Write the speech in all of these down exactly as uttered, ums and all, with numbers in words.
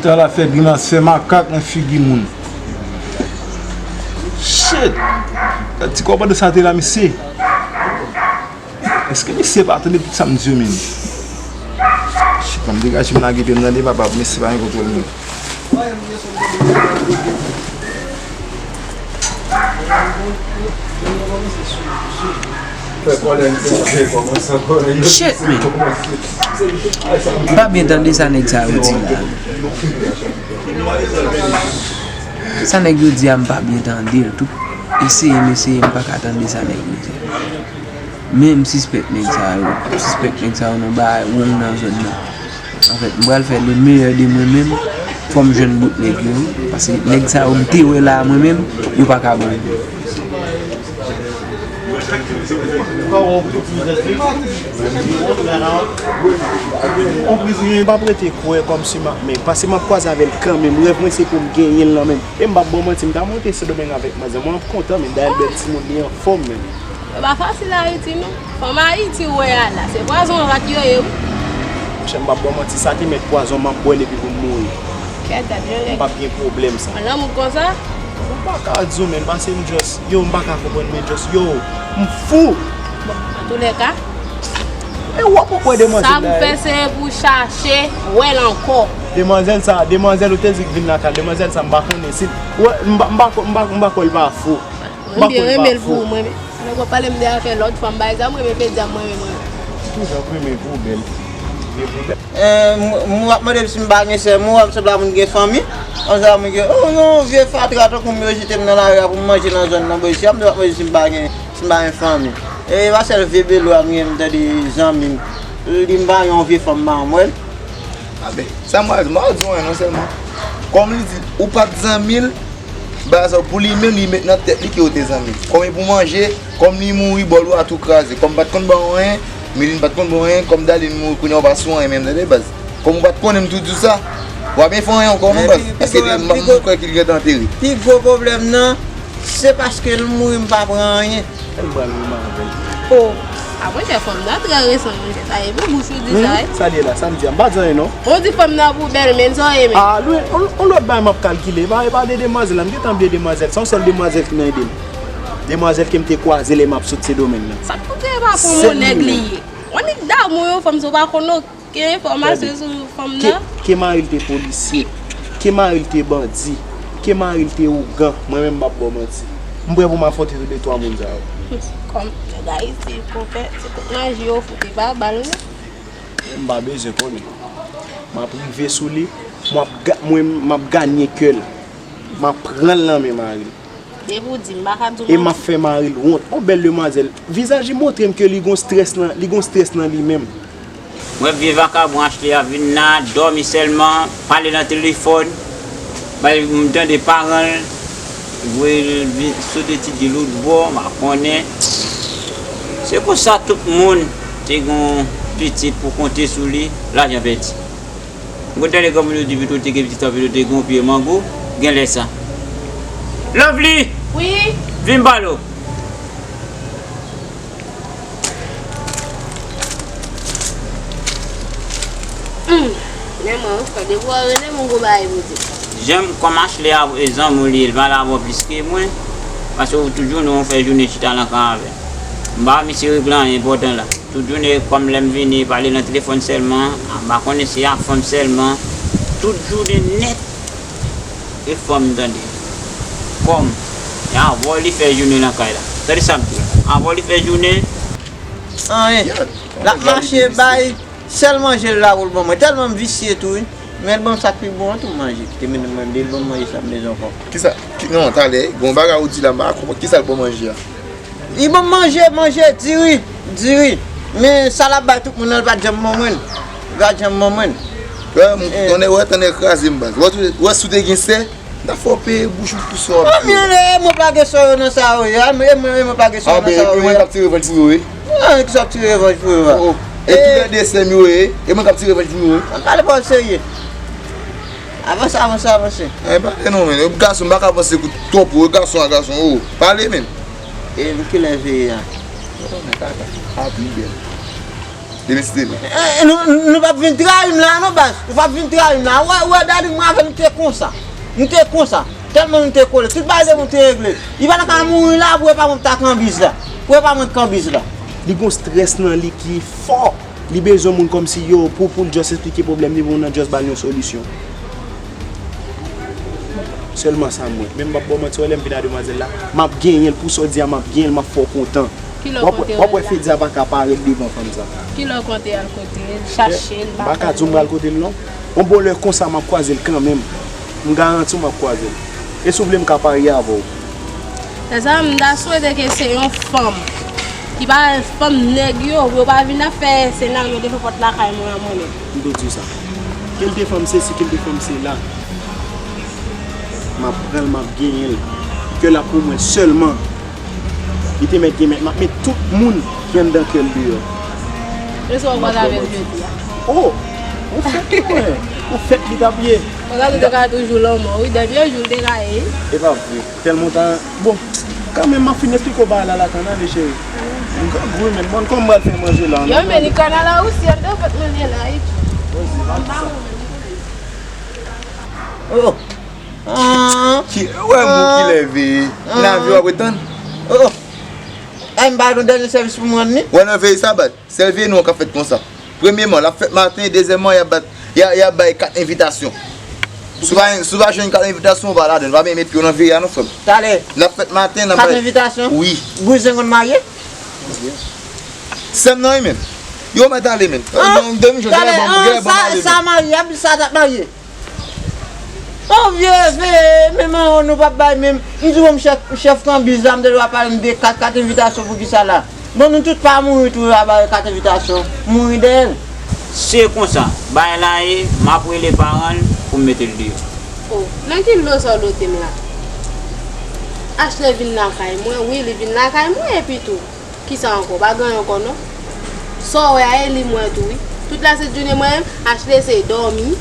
Sa la fè grimas, fè makak nan figi moun. Shit! Gad ti kòmandè sa te la, mesye. Èske mesye pa tande tout sa m di yo menm? Shit, ban m degaje m lage pye m tande, papa, mesye pa gen kontwòl mwen. Shit, man. M pa byen tande sa nèg sa yo di la. Sa nèg yo di a, m pa byen tande l tou. Eseye m, eseye m, m pa ka tande sa nèg yo di. Men m sispèk nèg sa yo. M sispèk nèg sa yo nan bagay wrong nan zòn nan. Anfèt, m pral fè le meilleur de mwen menm. Fò m jwenn bout nèg yo. Paske nèg sa yo m te wè la a mwen menm, yo pa ka ban m. M p ap rete kwè kòmsi m ap, men paske m ap kwaze avè l kanmenm. Rèv mwen se pou m genyen l nan men m. E m p ap ba w manti, m ta monte Sendomeng avèk manzè. Mwen ap kontan, men dayè l bèl timoun, li anfòm menm. Yo pa fasil Ayiti non. Fanm Ayiti ou wè a la, se pwazon rat yo ye wi. Monchè, m p ap ba w manti, sa te mèt pwazon, m ap bwè l epi pou m mouri. Kèt dat, yon nèg. M p ap gen pwoblèm sa. An lanmou konsa? M pa ka di w, men pase m just, yo, m pa ka konprann, men just, yo, m fou. Bon, antoulèka, e w ap wè demwazèl la. Sa pou fè se pou chache wè l ankò. Demwazèl sa, demwazèl ou te di k vin lakay, demwazèl sa, m pa konnen si, wè, m pa, m pa, m pa, m pa kwè l pa fou. Mwen byen renmen l pou ou, mwen. Nèg w ap pale m de afè lòt fanm, bagay sa, mwen renmen fè djab, mwen renmen, mwen. Toujou ap renmen pou bèl. Eh, m, m w ap mande m si m pa gen sè, m wè m sanble a moun gen fanmi. Konsa moun gen, oh, yon vye fatra tankou m yo jete m nan lari a pou m manje nan zòn nan bò isi a, m te w ap mande si m pa gen, si m pa gen fanmi. E pa sèl vye belo a m gen, m tande zanmi m. Li m pa gen yon vye fanm pa m wè l. A ben, sa m pral di, m pa di w anyen non sèlman. Kòm li di, ou pa t zanmi l, baz pou li menm, li met nan tèt li ke w te zanmi l. Kòm e pou manje, kòm li mouri, bòl ou a tou kraze. Kòm pa t konn ba w anyen, Milin pa t konn ba w anyen, kòm Dalin mouri, kounye a ou pa sou anyen menm, tande baz. Kòm ou pa t konnen m tou di w sa, w ap fè anyen ankò non baz. Paske m kwè ke li gentan antere. Pi gwo pwoblèm nan, se paske l mouri, m pa pran anyen. Èl pral wi m avè l. O, apre chè fanm nan trè resan, monchè. Sa e pou bouch ou di sa, wi. Sa l ye la, sa m di a, m pa di anyen non. Ou di fanm nan pou bèl, men sa w ye men. A, lwen, on, on lòt bagay m ap kalkile. E pa, e pa de demwazèl la, m gentan bliye demwazèl. Se yon sèl demwazèl ki nan ide m. Demwazèl ke m te kwaze lè m ap sot Sendomeng nan. Sa k foutre e pa pou moun nèg li ye. Ou annik damou yon fanm, si w pa konn non. Gen enfòmasyon sou fanm nan? Ke mari l te polisye, ke mari l te bandi, ke mari l te ougan, mwen menm m p ap ba w manti. M prè pou m afwonte tou de twa moun sa yo. Kòm nèg Ayiti, konpè, se kout maji yo fout, e pa bal, wi. M pa bezwen konnen. M ap rive sou li, m ap ga-, mwen, m ap ganye kè l. M ap pran l nan men mari l. Depi w di m pa ka di w manti. E m ap fè mari l wont. On bèl demwazèl. Vizaj li montre m ke li gon strès nan, li gon strès nan li menm. M wè vye vakabon Ashley a vin la, dòmi sèlman, pale nan telefòn, bay m tande paran l, voye l vin sote ti di lòt bò, m pa konnen. Se konsa tout moun te gon pitit pou konte sou li, lajan pèdi. M konn tande granmoun yo di pito w te gen pitit anpil, ou te gen yon pye mango, genlè sa. Lovely! Wi? Vin m pale w. Hum, men mwen, ou fè depi w rele m, ou gon bagay pou di. Jan m kòm Ashley a, e zanmi w li ye, l pale avè w plis ke mwen, paske w tout jounen w fè jounen chita nan kay avè m. M pa wè misye regle anyen enpòtan la. Tout jounen, kòm lè m vini, pale nan telefòn sèlman, m pa konnen si a fanm sèlman. Tout jounen nèt, e fanm, tande. Kòm, e avè w li fè jounen nan kay la. Tande sa m di w la. Avè w li fè jounen. Anyen. L ap mache bay sèl manje l la pou l ban mwen. Tèlman m visye tou, wi. Men l ban m sa k pi bon an tou, manje. Kite mennen mwen, li ban m manje sa m bezwen ankò. Kisa? Ki, non, talè, gon bagay ou di la, m pa konprann. Kisa l ban w manje a? Li ban m manje, manje, diri, diri. Men sa l ap bay tout moun nan, li pa t janm ban mwen l. Li pa t janm ban mwen l. Wè, m, tonnè, wè, tonnè kraze m baz. Wè, wè, si w te gen sè, m ta fè w peye bouch ou pou sa w ap di yo. Anmyele, e mwen pa gen sè yo nan sa yo ye a, e mwen, e mwen pa gen sè yo nan sa yo ye a. E mwen k ap tire revanj pou yo, wi. An, kisa w ap tire revanj pou yo a? Oh, oh. E toulède sè m yo ye, e mwen k ap tire revanj pou yo, wi. Ann pale pawòl serye. Avanse, avanse, avanse. Ann pale non, men. Gason, m pa ka avanse twòp, wi, gason a gason, oh. Pale, men. E kilè veye a? Oh, men kaka. A pi bèl. Demen si Dye vle. Eh, nou, nou p ap vin trayi m la non, baz. Ou p ap vin trayi m la. Ou wè, ou wè, Daddy, mwen avè l, nou te konsa. Nou te konsa. Tèlman nou te kole. Tout bagay demen te regle. Li pa t ka mouri la pou e pa mwen k ta kanbiz la. Pou e pa mwen k kanbiz la. Li gon strès nan li ki fò. Li bezwen moun kòmsi yo pou, pou l just esplike pwoblèm li pou moun nan just ba l yon solisyon. Sèlman sa m wè. Men m p ap ba w manti, wè lè m vin a demwazèl la, m ap genyen l pou sa w di a, m ap genyen l, m ap fè w kontan. Kilè w konte rèl la? W ap wè Fedya pa ka parèt devan fanm sa. Kilè w konte al kote l, chache l, m pa ka di w m pral kote l non. Yon bon lè konsa m ap kwaze l kanmenm. M garanti w m ap kwaze l. E si w vle m ka parye avè w. Sè sa, m ta swete ke se yon fanm. Ki pa fanm nèg yo, yo pa vin ap fè senaryo devan pòt lakay mwen an mwen menm. M tou di w sa. Ke l te fanm sesi, ke l te fanm sela. M ap pran l, m ap genyen l. Ke l ap pou mwen sèlman. Li te mèt gen mèt, m ap met tout moun ki anndan kè l deyò. Men sa w ap kwaze avè l jodi a? Oh! Ou fèt li mwen. Ou fèt li t ap ye. Konsa tou te ka toujou lanmò, wi. Dènye jou l te ka ye. E pa vre. Tèlman w ta, bon, kanmenm, m ap fin esplike w bagay la, la, kanale, cheri. M grangou wi, men bon, kòman m pral fè manje la? Yo, men li kanal a osi, an de fèt manje la, epi. Oh. Ah. Ki, wè moun ki lève. Ah. Nan vi w ap ret tann. Oh. Ay, m pa gen dènye sèvis pou m rann li? Wè nan veye sabat. Sèl veye nou an k ap fèt konsa. Premyèman, l ap fèt maten, dezyèmman, y ap bat, y a, y ap bay kat envitasyon. Si w pa, si w pa jwenn kat envitasyon, ou pa ladan l. Pa vin met pye w nan veye a non, frè m. Talè. L ap fèt maten, n ap bay. Kat envitasyon? Wi. Bouzen konn marye? Sè m nan wi, menm. Yo mèt ale, menm. Ah, yon demi jou, talè, gade, ban m, ah, gade, ban m sa, ale, sa menm. Marye, epi sa t ap marye. Oh, vye, vye, menm anwo nou p ap bay menm. M di w, m chèf, chèf kanbiz la, m te dwe pale m de kat, kat envitasyon pou kisa la? Bon, nou tout pa mouri tou, yo pa bay kat envitasyon. Mouri dèyè l. Se konsa, bagay la ye, m ap rele paran l pou m mete l deyò. Oh, nan ki lo sa w lote m la? Ashley vin lakay mwen, wi, li vin lakay mwen, epi tou. Kisa ankò? Pa gen anyen ankò non. Sa w wè a, e li m wè tou wi. Tout la sent jounen mwen menm, Ashley se dòmi,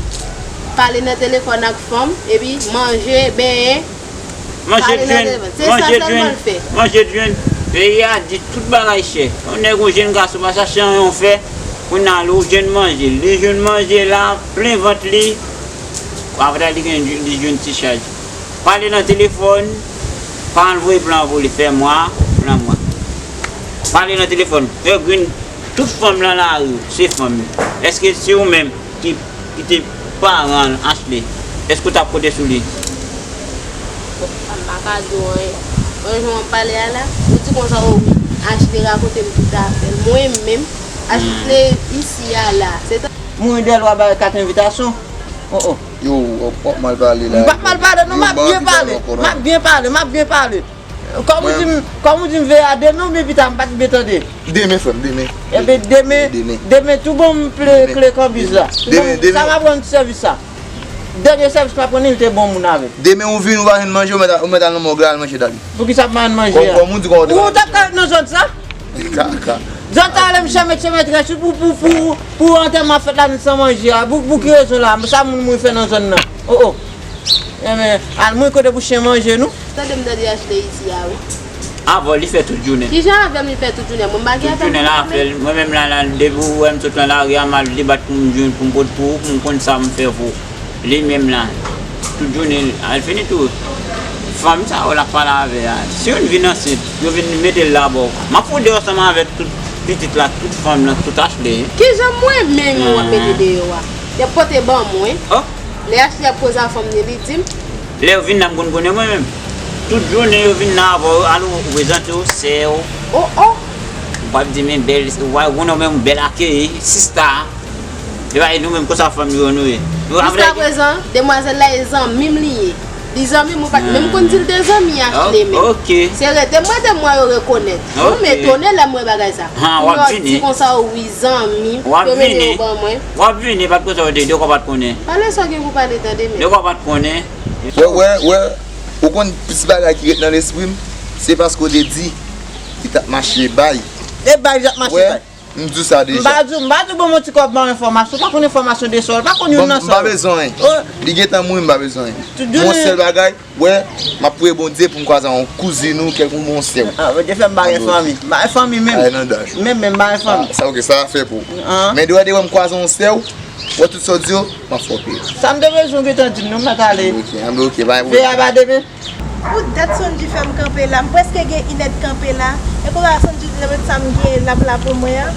pale nan telefòn ak fanm, epi manje, benyen, pale nan telefòn. Se sa sèlman l fè. Manje jwenn, manje jwenn. Peyi a di tout bagay chè. Yon nèg, yon jèn gason pa chache anyen w fè. Kounye a, lè w jwenn manje, li jwenn manje la, plen vant li. Apre li gen, li jwenn ti chaj. Pale nan telefòn, pa al voye plan pou li fè mwa, plan mwa. Pale nan telefòn. Yo, Green, tout fanm nan lari, se fanm yo. Èske se ou menm ki, ki te paran Ashley? Èske w t ap konte sou li? Bon, m pa ka di w anyen. Mwen, jan w ap pale a la, ou di konsa, o wi, Ashley rakonte m tout afè l. Mwen menm, Ashley isi a la. Se tan. Mouri dèyè l, w a bay kat envitasyon. Oh, oh. Yo, w ap, w ap mal pale la. M p ap mal pale, non, m ap byen pale. M ap byen pale, m ap byen pale. Kòm ou di m, kòm ou di m veye a demen oubyen pita, m pa t byen tande. Demen, frè m, demen. Ebyen, demen, demen, tou bon, m ple kle kanbiz la. Demen, demen. Sa m ap rann sèvis sa. Dènye sèvis m ap rann li, m te bon moun avè l. Demen ou vin, ou pa jwenn manje, ou mèt al, ou mèt al nan mòg la, al manje, Dali. Poukisa m pa jwenn manje a? Ou t ap ka ret nan zòn sa? Kaka. Zòn sa, lè m chèmèt, chèmèt rès pou, pou, pou, pou antèman fèt la, nou san manje a. Pou, pou ki rezon la? Sa moun mouri fè nan zòn nan? Oh, oh. Enben, al mwen kote pou chen manje nou. Tande m tande Ashley isi a wi. Avè w li fè tout jounen. Kijan avè m li fè tout jounen? Mwen m pa gen afè m. Tout jounen l avè l. Mwen menm la, la, depi ou wè m sot nan lari a, m al debat pou m jwenn, pou m pot pou ou, pou m konn sa m fè pou ou. Li menm la, tout jounen, al fini tou. Fanm sa yo l ap pale avè a. Si youn vin ansent, yo vin mete l la bò. M ap fout deyò ansanm avè tout pitit la, tout fanm lan, tout Ashley. Kijan mwen menm yo w ap mete deyò a? Y ap pote ban mwen. Oh. Lè Ashley ap koze a fanm li, li di m. Lè yo vin la, m konn konnen mwen menm. Tout jounen yo vin la avè w, alo, ou prezante w, sè w. Oh, oh. W ap di men bèl, w ap konnen w menm bèl akeyi, sista. E pa nou menm konsa fanm yo nou ye. Jiskaprezan, demwazèl la e zanmi m li ye. Li zanmi m, ou pa t menm konn di l te zanmi Ashley menm. Ok. Se rete m rete m wè yo rekonèt. Ok. M etone lè m wè bagay sa. Ha, w ap vini. Pou yo di konsa, o wi, zanmi m, yo mete yo ban mwen. W ap vini, pa t konsa yo te, de kò pa t konnen. Pale sa w gen pou pale, tande men. De kò pa t konnen. Wè, wè, wè, ou konn plis bagay ki ret nan lespri m, se paske w te di li t ap mache bay. E bay li t ap mache bay. M di w sa deja. M pa di w, m pa di w ban m yon ti kòb ban m enfòmasyon. Ou pa konn enfòmasyon de sòl. Ou pa konn youn nan sòl. M pa bezwen anyen. Li gentan mouri, m pa bezwen anyen. Yon sèl bagay, wè, m ap priye Bondye pou m kwaze yon kouzin ou, kèlkonk yon sè w. Ah, Bondye fè m pa gen fanmi. M pa gen fanmi menm. Ay, nan daj. Menm, menm, m pa gen fanmi. Sa, ok, sa a fè pou ou. Men dewa, dewa, m kwaze yon sè w, wè tout sa w di yo, m ap fè w peye. Sa m te bezwen w gentan di m, non, m mèt ale. Ok, anben ok, pa gen pwoblèm. Veye a pa demen. Pou dat Sondji fè m kanpe la, m prèske gen inèd kanpe la. E kounye a Sondji di remèt sa m gen l ap la pou mwen an.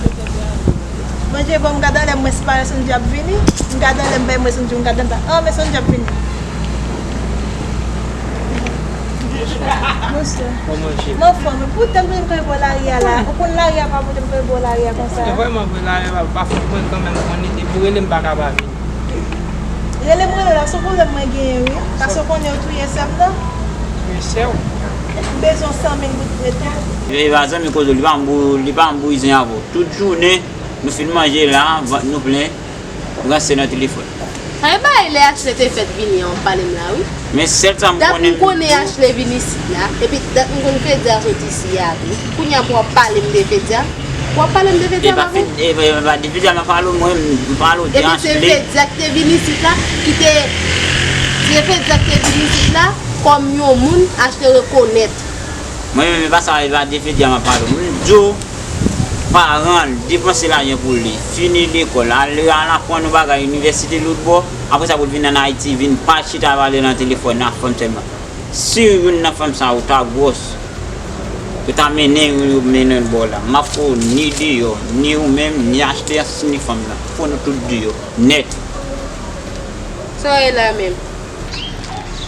Manje bon, m gade anlè m wè si pa Sondji ap vini. M gade anlè m bay mwen Sondji, m gade anba. Oh, men Sondji ap vini. Bonswa. Kòman w ye? M anfòm. Pou dat m kanpe bò lari a la. Ou konn lari a pa pote m kanpe bò lari a konsa. Vrèman vre, lari a pa fè mwen kanmenm konnen depi w rele m pa ka pa vini. Rele m rele w la, se yon pwoblèm mwen genyen wi. Paske w konnen yo touye sè m nan. Touye sè w? M bezwen san mil goud prete. E pa zanmi koze w, li pa anbou-, li pa anbouyi zen avè w. Tout jounen, nou fin manje la, vant nou plen, ranse nan telefòn. Ay bay lè Ashley te fèt vini an, w ap pale m la wi. Men sèl sa m konnen. Dat m konnen Ashley vin isit la, epi dat m konn Fedya sot isi a tou. Kounye a pou w ap pale m de Fedya? W ap pale m de Fedya pa vre? E pa de Fedya m ap pale w, mwen, m pale w de Ashley. Epi se Fedya ki te vin isit la, ki te, se Fedya ki te vin isit la, kòm yon moun Ashley rekonèt. Mwen menm, e pa sa, e pa de Fedya m ap pale w. M di w, paran l depanse lajan pou li, fini lekòl, al, al aprann yon bagay, inivèsite lòtbò, apre sa pou l vin ann Ayiti, vin pa chita pale nan telefòn ak fanm sèlman. Si youn nan fanm sa yo ta gwòs, yo ta mennen youn, yo mennen l bò la, m ap fè w ni deyò, ni ou menm, ni Ashley, ni fanm nan. Fè nou tout deyò, nèt. Sa w ye la menm?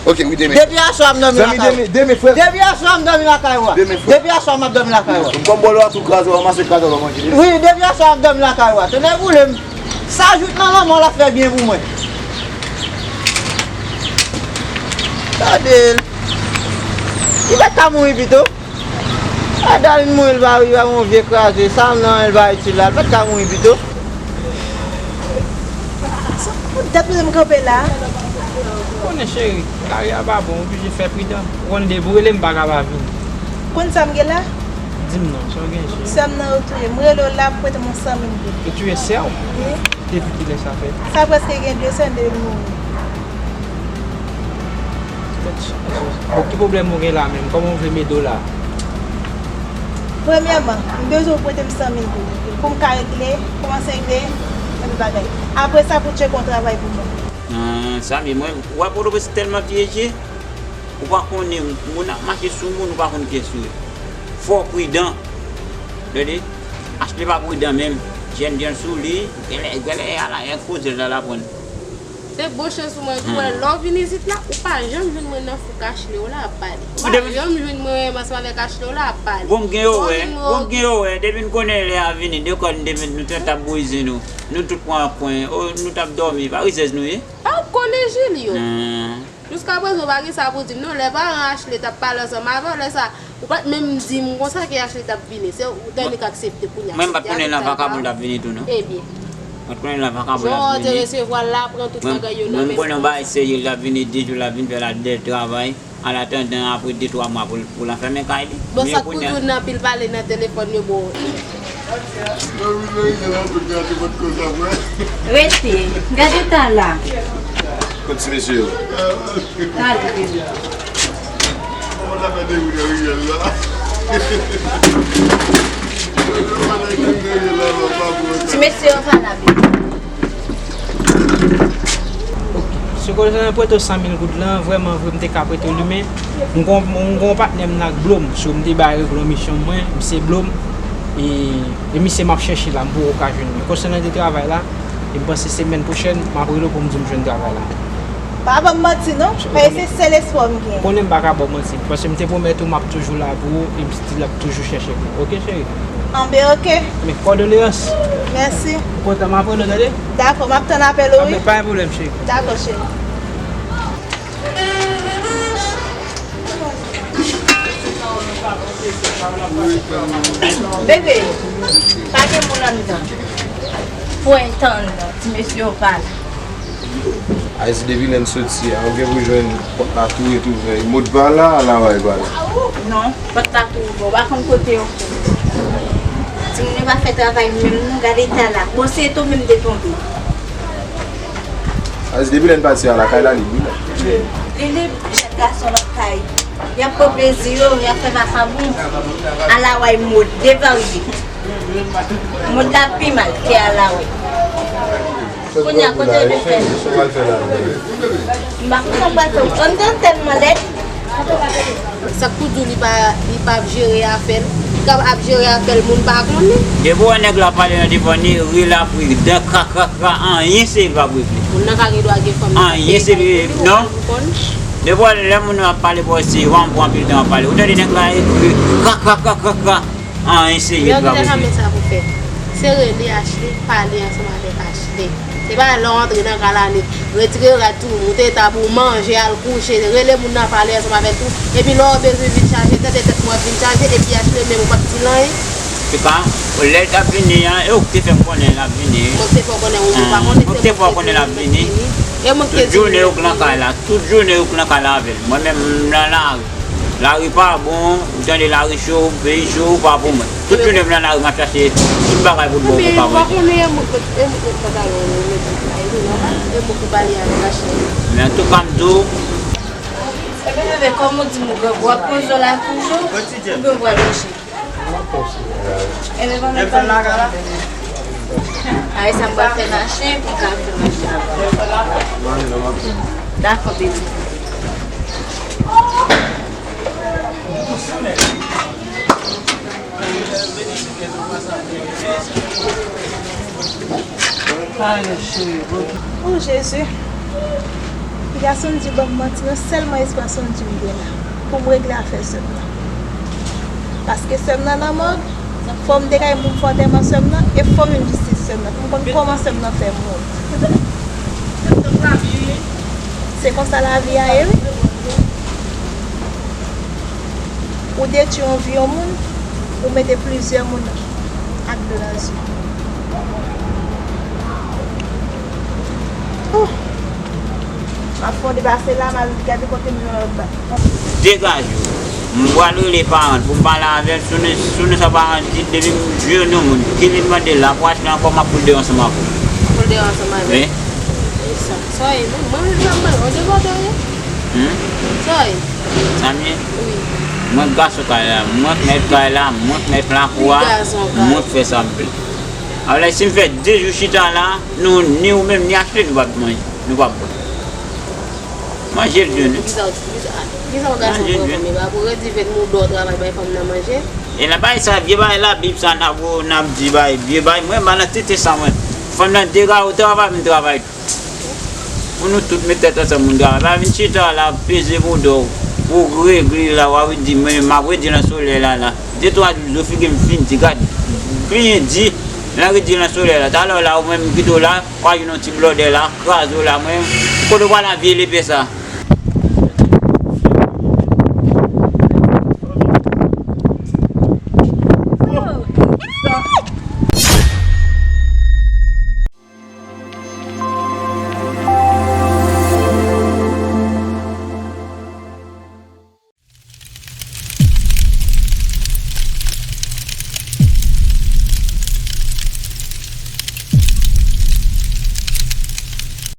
Ok, wi, demen. Depi aswè a m dòmi lakay ou. Zanmi, demen, demen, frè. Depi aswè a m dòmi lakay ou a. Demen, frè. Depi aswè a m ap dòmi lakay ou a. M konn bò lò a tou kraze, w ranmase kraze, w manje. Wi, depi aswè a m ap dòmi lakay ou a. Tonnè boule m. Sa jouk nan lanmò l ap fè byen pou mwen. Gade l. Li mèt ka mouri pito. A, Darline mouri, l pa, li pa yon vye kraze. Sa m nan men l pa itil la. L mèt ka mouri pito. Pou dat m kanpe la. Ou konnen cheri, lari a pa bon, oblije fè pridan. Ou konn depi w rele m pa ka pa vini. Konn sa m gen la? Di m non, sa w gen cheri? Sè m nan yo touye m. M rele w la pou prete m yon san mil goud. Yo touye sè w? Wi. Depi kilè sa fèt? Sa prèske gen de semèn depi l mouri. Tèt chaje. Bon, ki pwoblèm ou gen la menm? Kòman w vle m ede w la? Premyèman, m bezwen w prete m san mil goud pou m ka regle, kòmanse regle yon bagay. Apre sa, pou w tcheke yon travay pou mwen. Ah, sa, men mwen, w wè Pòtoprens tèlman pyeje. Ou pa konnen, moun ap mache sou moun, ou pa konn kiyès ou ye. Fò w pridan. Tande? Ashley pa pridan menm. Jèn jèn sou li, genlè, genlè, ala, e koze l al aprann. Se bon chans pou mwen tou, wè, lè w vin isit la, ou pa janm jwenn mwen nan fouk Ashley, w la ap pale. Ou pa janm jwenn mwen ansanm avèk Ashley, w la ap pale. Bon, m gen yo wè, bon, m gen yo wè, depi n konnen lè a vini, de kò n te met, nou te t ap bouyi zen nou, nou tout pran kwen, o, nou t ap dòmi, pa rizèz nou ye. Pa w konnen Jilio. Jiskaprezan, w pa gen sa pou di m non. Lè paran Ashley t ap pale ansanm avè w, lè sa, ou pa t menm di m konsa ke Ashley t ap vini. Se ou tande k aksepte kounye a. Mwen, m pa t konnen la vakabon t ap vini tou, non. Ebyen. M pa t konnen la vakabon t ap vini. Jan w te resevwa l la, pran tout bagay yo nan men l konsa. Mwen, m konnen yon bagay serye, l ap vini, di jou l ap vin fè la de travay. An atandan, apre de twa mwa pou l, pou l anfèmen kay li. Bon, sa k pou di w nan pil pale nan telefòn yo, bon. Rete. Gade ta la. Kot ti mesye yo? Gade. Ti mesye yo pa la, bebe. Ok. Se kote nan prete w san mil goud lan, vrèman vre, m te ka prete w li, men m gon, m gon patnè m nan k Blom. So, m te bay regle yon misyon mwen, misye Blom. E, e misye m ap chèche la, m poko ka jwenn li. Konsènan de travay la, e m panse semèn pwochèn, m ap rele w pou m di w m jwenn travay la. Pa ban m manti non, paske se sèl espwa m gen. Konnen m pa ka ba w manti, paske m te pwomèt ou m ap toujou la pou ou, e m still ap toujou chèche pou ou. Ok, cheri? Anben, ok. Men, kòdoneyans. Mèsi. M kontan, m ap rele w, tande? Dakò, m ap tann apèl ou, wi. Anben, pa gen pwoblèm, cheri. Dakò, cheri. Bebe, pa gen moun anndan. Fò w tann, ti mesye yo pa la. Ayiti, depi lè n soti a, ou gen pou jwenn pòt la tou ret ouvè. Maud pa la, Laway pa la. Non, pòt la tou ouvè. Ou pa konn kote yo. Timoun yo pa fè travay menm non, gade eta la. Bon, se eto menm te tonbe. As depi lè n pati a lakay la, li lib wi. Li lib, jèn gason lakay. Y ap pran plezi yo, y ap fè vakabon. Alaway mòd, devarye. Mòd la pi mal ke alaway. Kounye a, kote yo te fè l? M pa konn sa m pral fè. Anndan tèlman lèd. Sa k pou di w li pa, li p ap jere afè l? Li ka ap jere afè l, moun pa konnen. Depi w wè nèg la pale nan devan li, ri l ap ri, dan kra kra kra, anyen se li p ap regle. Moun nan ka gen dwa gen fanm li. Anyen se li, non. Depi w wè lè moun nan ap pale bò se yo, m pran anpil tan ap pale. Ou tande nèg la ri kra kra kra kra kra. Anyen serye li p ap regle. Sa pou fè. Se rele Ashley, pale ansanm avèk Ashley. Se pa lè w antre nan kay la, ni retire rad tou, moute eta pou w manje, al kouche, rele moun nan pale ansanm avè l tou. Epi lè w bezwen vin chaje tèt, e tèt mwen ap vin chaje, epi Ashley menm ou p ap di l anyen. Se pa, lè l t ap vini an, e ou k te fè m konnen l ap vini. Mwen k te fè w konnen, ou pa konnen se mwen k te fè w konnen l ap vini. E mwen k te di w. Tout jounen yo k nan kay la, tout jounen yo k nan kay la avè l. Mwen menm m nan lari. Lari pa bon, ou tande lari cho, peyi cho, ou pa pou mwen. Tout jounen m nan lari, m ap chache tout bagay pou l ba w, ou pa manje. Ebyen, ou pa konnen e mwen k met, e mwen k met pantalon, ou met tout la, e nou nòmal, e mwen ki pale avèk Ashley. Men antouka, m di w. Ebyen, bebe, kòm ou di m ou gen gwo pwozo la toujou, ou gen gwo mache. Ebyen, ban m fè l. Ay, sa m pral fè mache, pou m ka fè mache. Dakò, bebe. O Jezi, piga Sonji ban m manti nan sèlman espwa Sonji m gen la pou m regle afè sè m nan. Paske sè m nan nan mòg, fò m te kay pou m fè antèman sè m nan, e fò m jwenn jistis sè m nan, pou m konn kòman sè m nan fè mouri. Se konsa lavi a ye, wi. Ou detwi yon vi yon moun, ou mete plizyè moun ak dlo nan zye. Ouh! M ap fè yon depase la, m al gade kote m jwenn lòt bak. Degaje w. M pral rele paran l pou m pale avè l. Sou non, sou non sa paran l di, depi m jwenn yon moun ki vin mande l la pou achte ankò, m ap poule deyò ansanm avè w. Poule deyò ansanm avè l? Wi. Sa, sa w ye menm? Mwen menm sa m mande, on debòde w ye? Hmm? Sa w ye? Sa m ye? Wi. Mwen k gason kay la, mwen k mèt kay la, mwen k mèt lakou a, mwen k fè sa m vle. Alò, si m fè de jou chita la, nou, ni ou menm, ni Ashley, nou p ap manje, nou p ap bwè. Manje l jwenn. Kisa, kisa, kisa yon gason pran kòm e pa pou redi vèt mou dò travay bay fanm nan manje? E nan bagay sa, vye bagay Labib sa, n ap, n ap di bagay, vye bagay, mwen, m pa nan tete sa, mwen. Fanm nan degaje w, travay, m travay. Pou nou tout met tèt ansanm, moun travay. Pa vin chita la, peze bouda w, pou w regle la, w ap redi, mwen, m ap redi nan solèy la, la. De twa jou, zo figi m fin di, gad, byen di, nan redi nan solèy la. Talè w la, ou menm m kite w la, w a jwenn yon ti blòdè la, kraze w la, mwen, kote w pral an vye lepè sa?